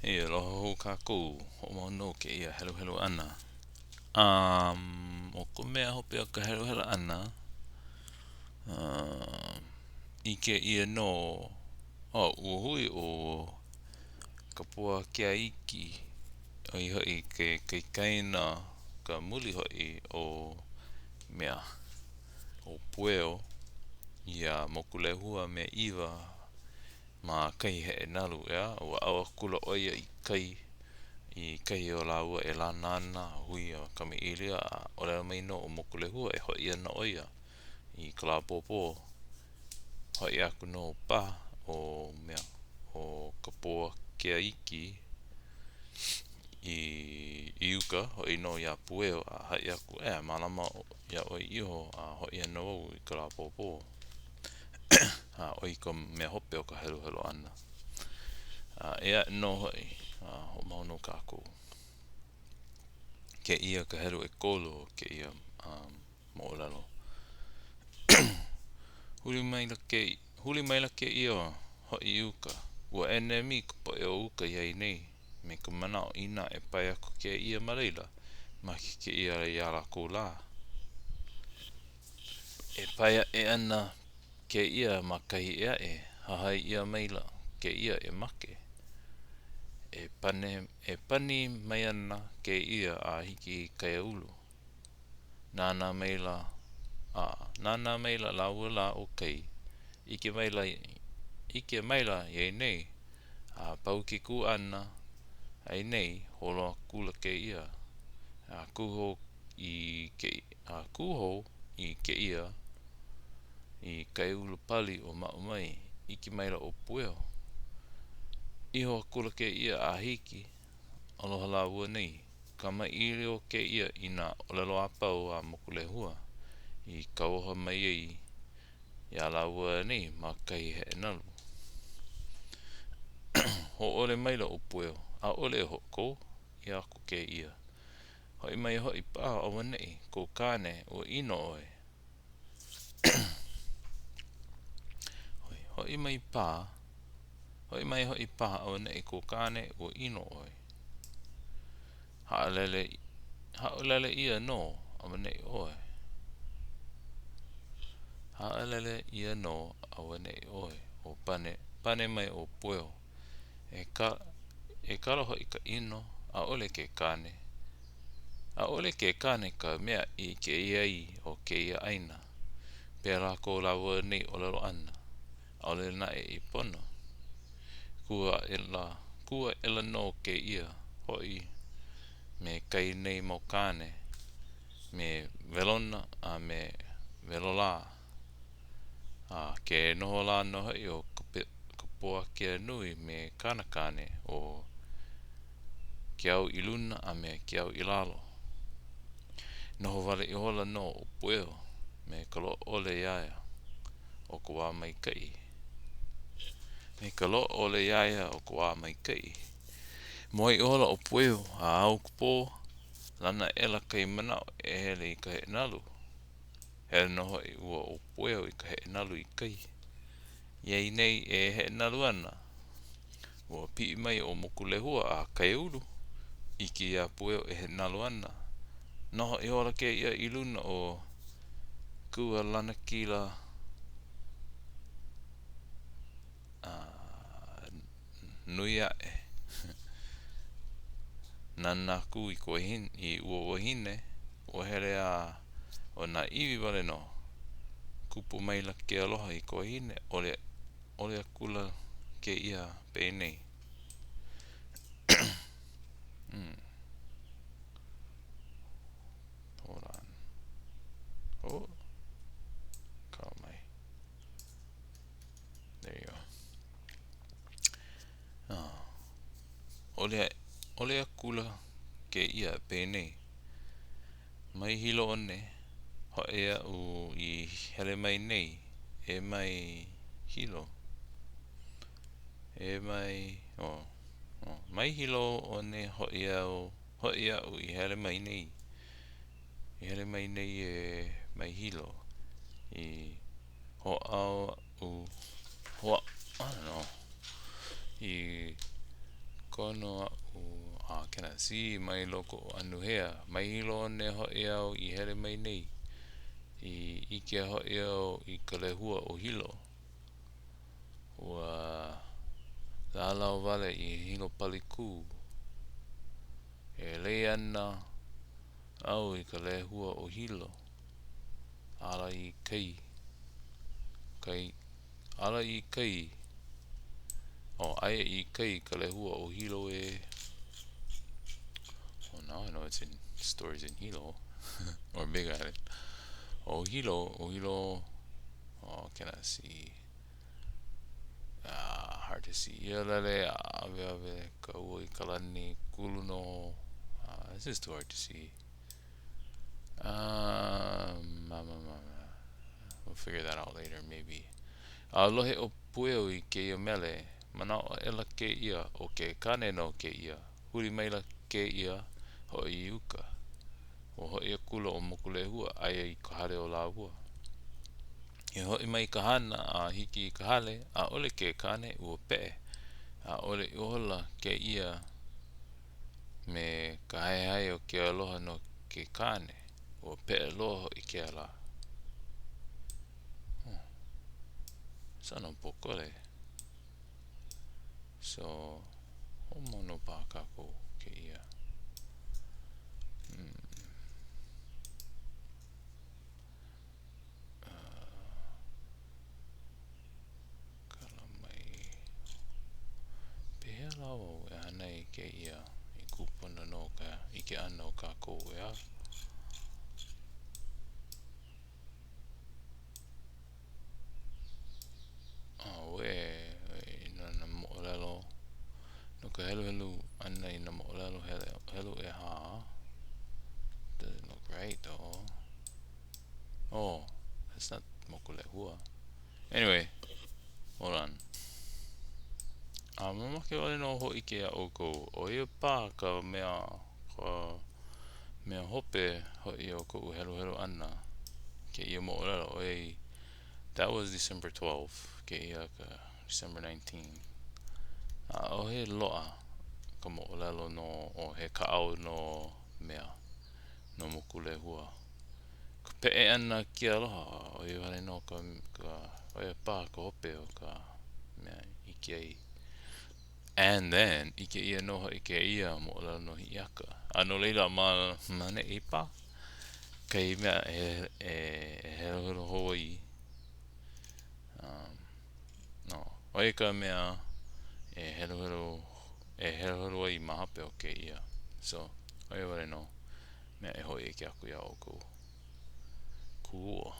E aloha hou kākou, hoʻomau nō kēia heluhelu ʻana. Um, ʻo ka mea hope o ka heluhelu ʻana, uh, ʻike ʻia nō, oh, ua hui ʻo Kapuākea-iki, ʻo ia hoʻi ke kaikaina, ka muli hoʻi o mea, ʻo Pueo, iā Mokulehua me ʻIwa Ma kahi heʻenalu, ʻeā, ua ʻau akula ʻo ia i kai, i kahi o lāua e lana ana, a hui a kamaʻilio, a ʻōlelo mai nō ʻo Mokulehua e hoʻi ana ʻo ia i ka lā ʻapōpō. Hoʻi aku nō paha ʻo mea, ʻo Kapuākea-iki i, i uka, hoʻi nō iā Pueo a haʻi aku, ʻEā, mālama iā ʻoe iho a hoʻi ana wau i ka lā ʻapōpō. A ʻo ia ka mea hope o ka heluhelu ʻana. A eia aʻe nō hoʻi, a hoʻomau nō kākou. Kēia ka helu ʻekolu o kēia um, moʻolelo. Huli maila ke, huli maila kēia hoʻi i uka. Ua ʻenemi ka poʻe o uka iā ia nei, me ka manaʻo inā e pae aku kēia ma laila, make kēia iā lākou lā. E pae aʻe ana kēia ma kahi ʻē aʻe, hahai ʻia maila kēia e make. E pane, e pani mai ana kēia a hiki i Kaiāulu. Nānā maila, a, nānā maila lāua lā ʻo kai, ʻike maila, ʻike maila ia nei, a pau ke kū ʻana a ia nei, holo akula kēia, a kū hou i ke, a kū hou i kēia i Kaiāulu pali ʻo Maʻumai, ʻike maila ʻo Pueo. Iho akula kēia a hiki, aloha lāua nei, kamaʻilio kēia i nā ʻōlelo a pau a Mokulehua i kauoha mai ai iā lāua nei ma kahi heʻenalu. Hōʻole maila ʻo Pueo, ʻaʻole e hoʻokō ʻia aku kēia. Hoʻi mai hoʻi paha auaneʻi kou kāne ua ʻino ʻoe. Hoʻi mai pā, hoʻi mai hoʻi paha auaneʻi kou kāne ua ʻino ʻoe. Haʻalele, haʻalele ʻia nō auaneʻi ʻoe. Haʻalele ʻia nō auaneʻi ʻoe. O pane, pane mai ʻo Pueo. E ka, e kala hoʻi ka ʻino, ʻaʻole ke kāne. ʻAʻole ke kāne ka mea i ʻike ai o kēia ʻāina. Pēlā ko lāua nei ʻōlelo ʻana, ʻaʻole naʻe i pono. Kū aʻela, kū aʻela nō kēia hoʻi me kai nei mau kāne, me Welona a me Welolā. A ke noho lā nō hoʻi ʻo Kapuākea-nui me kāna kāne ʻo Ke-au-i-luna a me Ke-au-i-lalo. Noho wale ihola nō ʻo Pueo me ka loaʻa ʻole iā ia o ka wā maikaʻi. Me ka loaʻa ʻole iā ia o ka wā maikaʻi. Moe ihola ʻo Pueo a ao ka pō, lana aʻela kahi manaʻo e hele i ka heʻenalu. Hele nō hoʻi ua ʻo Pueo i ka heʻenalu i kai. Iā ia nei e heʻenalu ana, ua piʻi mai ʻo Mokulehua a Kaiāulu, ʻike iā Pueo e heʻenalu ana. Noho ihola kēia i luna o kua lanakila a nui aʻe. Nānā aku i ka wahine, i ua wahine, ua hele a ʻo nā iwi wale nō. Kupu maila ke aloha i ka wahine, ʻole, ʻole akula kēia penei. mm. Hold on. Oh. Call my There you go. Oh. ʻOle, ʻole akula kēia penei. Mai Hilo one, hoʻi aʻu i hele mai nei, e mai Hilo. E mai, oh, oh, mai Hilo one hoʻi au, hoʻi aʻu i hele mai nei. I hele mai nei e mai Hilo. I hoʻāo aʻu, hoa, I don't know, i. Kono aʻu, ah, can I see, mai loko o ʻAnuhea, mai Hilo one hoʻi au i hele mai nei. I ʻike hoʻi au i ka lehua o Hilo. Ua lālau wale i Hilo Palikū. E lei ana au i ka lehua o Hilo. Ala i kai. Kai. Ala i kai. Oh, aia i kai ka lehua o Hilo e. Oh, now I know it's in stories in Hilo. or Big Island. Oh, Hilo, oh, Hilo. Oh, can I see? Ah, hard to see. Ia lele, aweawe, ka ua i ka lani, kulu no. Ah, this is too hard to see. Um, ma, ma, ma, ma. We'll figure that out later, maybe. A lohe ʻo Pueo i kēia mele, manaʻo aʻela kēia, ʻo ke kāne nō kēia. Huli maila kēia, hoʻi i uka. Ua hoʻi akula ʻo Mokulehua, aia i ka hale o lāua. I hoʻi mai ka hana a hiki i ka hale, ʻaʻole ke kāne, ua peʻe. ʻAʻole i ola kēia me ka haehae o ke aloha no ke kāne. Ua peʻe loa hoʻi kēlā. Oh. It's ʻano pōkole. So, hoʻomau nō paha kākou kēia. Hmm. Uh, Kala mai. Pehea lā wau e hana i kēia i kūpono no ka ʻike ʻana o kākou, ʻeā? Auē, i nā moʻolelo no ka heluhelu ʻana i nā moʻolelo helu ʻehā. Doesn't look right though. Oh, that's not Mokulehua. Anyway, hold on. A mamake wale nō hōʻike iā ʻoukou, ʻo ia paha ka mea, ka mea hope hoʻi o koʻu heluhelu ʻana i kēia moʻolelo, ʻoiai, that was December 12, kēia ka December 19. ʻAʻohe loaʻa ka moʻolelo no, o he kaʻao no mea, no Mokulehua. Ka peʻe ʻana ke aloha, ʻo ia wale nō ka, ka, ʻo ia paha ka hope o ka mea i ʻike ai. And then, ʻike ʻia nō hoʻi kēia moʻolelo no Hiʻiaka. A no laila, ma, ma neʻi paha kahi mea e, e, e heluhelu hou ai. Um, no, ʻo ia ka mea e heluhelu, e heluhelu ai ma hope o kēia. So, ʻo ia wale nō. Mea e hōʻike aku iā ʻoukou. Cool.